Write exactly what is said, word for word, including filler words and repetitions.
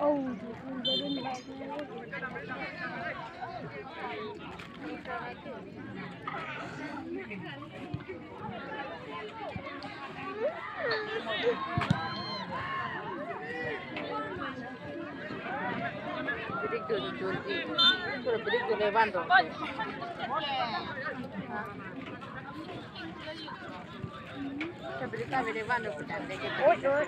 Oh. Bidik dun dun di. Pura bidik dun le van do. Bidik ta bidik van do. Oi, oi.